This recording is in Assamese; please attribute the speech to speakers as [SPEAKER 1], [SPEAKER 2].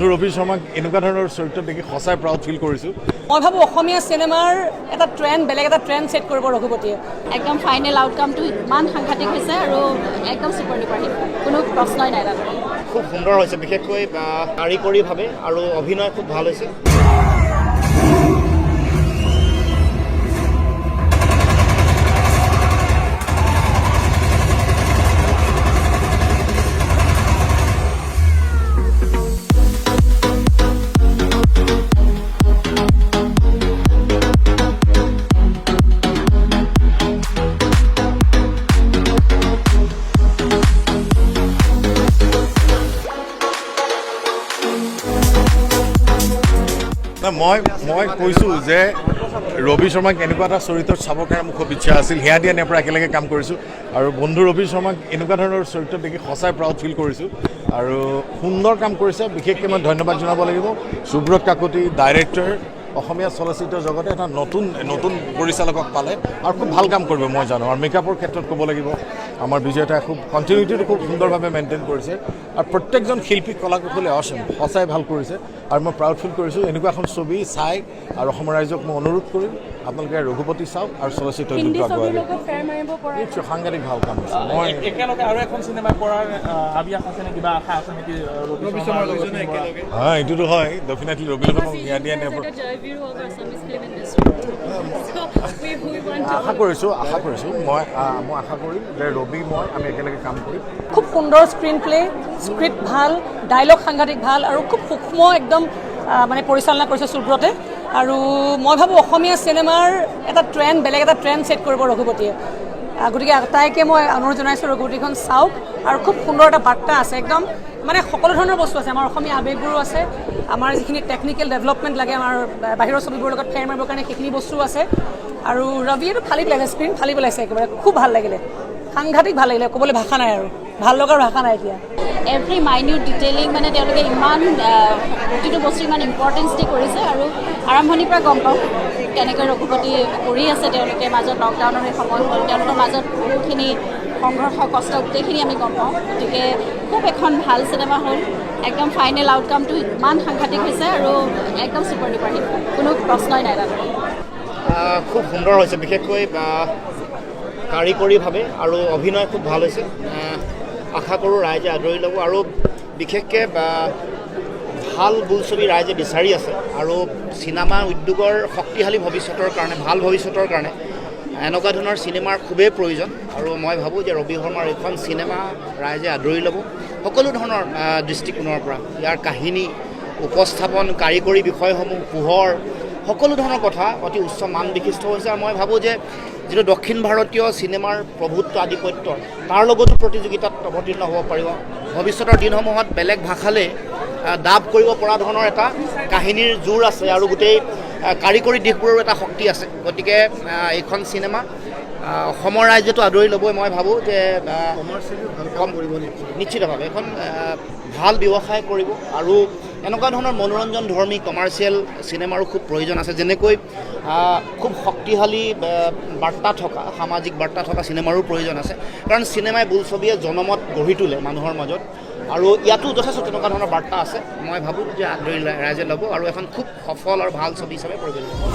[SPEAKER 1] বন্ধু ৰবি শৰ্মাক এনেকুৱা ধৰণৰ চৰিত্ৰত দেখি সঁচাই প্ৰাউড ফিল কৰিছোঁ।
[SPEAKER 2] মই ভাবোঁ অসমীয়া চিনেমাৰ এটা ট্ৰেণ্ড, বেলেগ এটা ট্ৰেণ্ড ছেট কৰিব ৰঘুপতিয়ে।
[SPEAKER 3] একদম ফাইনেল আউটকামটো ইমান সাংঘাতিক হৈছে আৰু একদম ছুপাৰ ডুপাৰ হিট, কোনো প্ৰশ্নই নাই তাত।
[SPEAKER 4] খুব সুন্দৰ হৈছে, বিশেষকৈ কাৰিকৰীভাৱে আৰু অভিনয় খুব ভাল হৈছে।
[SPEAKER 1] না, মই কৈছোঁ যে ৰবি শৰ্মাক এনেকুৱা এটা চৰিত্ৰত চাবৰ কাৰণে মোৰ খুব ইচ্ছা আছিল। হিয়া দিয়া নিয়াৰ পৰা একেলগে কাম কৰিছোঁ আৰু বন্ধু ৰবি শৰ্মাক এনেকুৱা ধৰণৰ চৰিত্ৰত দেখি সঁচাই প্ৰাউড ফিল কৰিছোঁ আৰু সুন্দৰ কাম কৰিছে। বিশেষকৈ মই ধন্যবাদ জনাব লাগিব সুব্ৰত কাকতি, ডাইৰেক্টৰ। অসমীয়া চলচ্চিত্ৰ জগতে এটা নতুন নতুন পৰিচালকক পালে আৰু খুব ভাল কাম কৰিব মই জানো। আৰু মেকআপৰ ক্ষেত্ৰত ক'ব লাগিব, আমাৰ বিজয়তাই খুব কণ্টিনিউটিটো খুব সুন্দৰভাৱে মেইনটেইন কৰিছে আৰু প্ৰত্যেকজন শিল্পী, কলা কুশলী অসম সঁচাই ভাল কৰিছে আৰু মই প্ৰাউড ফিল কৰিছোঁ এনেকুৱা এখন ছবি চাই। আৰু অসমৰ ৰাইজক মই অনুৰোধ কৰিম, আপোনালোকে ৰঘুপতি চাওক আৰু চলচ্চিত্ৰ উদ্যোগটো আগুৱাই নিয়ক।
[SPEAKER 2] ফেৰ মাৰিব পৰা।
[SPEAKER 1] নিশ্চয়, সাংঘাতিক ভাল কাম হৈছে। মই
[SPEAKER 5] একেলগে আৰু এখন চিনেমা কৰাৰ হাবিয়াস আছে নে, কিবা আশা আছে নেকি ৰবি শৰ্মাৰ লগত চিনেমা?
[SPEAKER 1] হয়, এইটোতো হয়, ডেফিনেটলি ৰবি লগত মই হিয়া দিয়া নিয়াৰ পৰা
[SPEAKER 3] Jaiveer of Assamese film industry. So we want to
[SPEAKER 1] আশা কৰিছোঁ মই আশা কৰিম যে ৰবি, মই, আমি একেলগে কাম কৰিম।
[SPEAKER 2] খুব সুন্দৰ স্ক্ৰীণ প্লে, স্ক্ৰিপ্ট ভাল, ডাইলগ সাংঘাতিক ভাল আৰু খুব সূক্ষ্ম একদম মানে পৰিচালনা কৰিছে সুব্ৰতে। আৰু মই ভাবোঁ অসমীয়া চিনেমাৰ এটা ট্ৰেণ্ড, বেলেগ এটা ট্ৰেণ্ড ছেট কৰিব ৰঘুপতিয়ে। গতিকে আটাইকে মই অনুৰোধ জনাইছোঁ, ৰঘুপতিখন চাওক। আৰু খুব সুন্দৰ এটা বাৰ্তা আছে, একদম মানে সকলো ধৰণৰ বস্তু আছে। আমাৰ অসমীয়া আৱেগবোৰো আছে, আমাৰ যিখিনি টেকনিকেল ডেভেলপমেণ্ট লাগে আমাৰ বাহিৰৰ ছবিবোৰৰ লগত ফেৰ মাৰিবৰ কাৰণে, সেইখিনি বস্তুও আছে। আৰু ৰবিয়েতো ফালি পেলাইছে, স্ক্ৰীণ ফালি পেলাইছে একেবাৰে। খুব ভাল লাগিলে, সাংঘাতিক ভাল লাগিলে, ক'বলৈ ভাষা নাই আৰু ভাল লগাৰ ভাষা নাই এতিয়া।
[SPEAKER 3] এভৰি মাইনিউট ডিটেইলিং, মানে তেওঁলোকে ইমান প্ৰতিটো বস্তু ইমান ইম্পৰ্টেঞ্চ দি কৰিছে আৰু আৰম্ভণিৰ পৰা গম পাওঁ কেনেকৈ ৰঘুপতি কৰি আছে তেওঁলোকে। মাজত লকডাউনৰ সেই সময় হ'ল, তেওঁলোকৰ মাজত বহুতখিনি সংঘৰ্ষ, কষ্ট, গোটেইখিনি আমি গম পাওঁ। গতিকে খুব এখন ভাল চিনেমা হ'ল। একদম ফাইনেল আউটকামটো ইমান সাংঘাতিক হৈছে আৰু একদম ছুপাৰ ডুপাৰ হিট, কোনো প্ৰশ্নই নাই তাত।
[SPEAKER 4] খুব সুন্দৰ হৈছে, বিশেষকৈ কাৰিকৰীভাৱে আৰু অভিনয় খুব ভাল হৈছে। আশা কৰোঁ ৰাইজে আদৰি ল'ব আৰু বিশেষকৈ ভাল বোলছবি ৰাইজে বিচাৰি আছে আৰু চিনেমা উদ্যোগৰ শক্তিশালী ভৱিষ্যতৰ কাৰণে, ভাল ভৱিষ্যতৰ কাৰণে এনেকুৱা ধৰণৰ চিনেমাৰ খুবেই প্ৰয়োজন। আৰু মই ভাবোঁ যে ৰবি শৰ্মাৰ এইখন চিনেমা ৰাইজে আদৰি ল'ব সকলো ধৰণৰ দৃষ্টিকোণৰ পৰা। ইয়াৰ কাহিনী, উপস্থাপন, কাৰিকৰী বিষয়সমূহ, পোহৰ, সকলো ধৰণৰ কথা অতি উচ্চ মান বিশিষ্ট হৈছে। আৰু মই ভাবোঁ যে যিটো দক্ষিণ ভাৰতীয় চিনেমাৰ প্ৰভুত্ব, আধিপত্য, তাৰ লগতো প্ৰতিযোগিতাত অৱতীৰ্ণ হ'ব পাৰিব ভৱিষ্যতৰ দিনসমূহত। বেলেগ ভাষালৈ ডাব কৰিব পৰা ধৰণৰ এটা কাহিনীৰ জোৰ আছে আৰু গোটেই কাৰিকৰী দিশবোৰৰো এটা শক্তি আছে। গতিকে এইখন চিনেমা অসমৰ ৰাইজেতো আদৰি ল'বই। মই ভাবোঁ যে নিশ্চিতভাৱে এখন ভাল ব্যৱসায় কৰিব আৰু এনেকুৱা ধৰণৰ মনোৰঞ্জন ধৰ্মী কমাৰ্চিয়েল চিনেমাৰো খুব প্ৰয়োজন আছে, যেনেকৈ খুব শক্তিশালী বাৰ্তা থকা, সামাজিক বাৰ্তা থকা চিনেমাৰো প্ৰয়োজন আছে। কাৰণ চিনেমাই, বোলছবিয়ে জনমত গঢ়ি তোলে মানুহৰ মাজত আৰু ইয়াতো যথেষ্ট তেনেকুৱা ধৰণৰ বাৰ্তা আছে। মই ভাবোঁ যে আদৰি ৰাইজে ল'ব আৰু এখন খুব সফল আৰু ভাল ছবি হিচাপে পৰিগণিত হ'ব।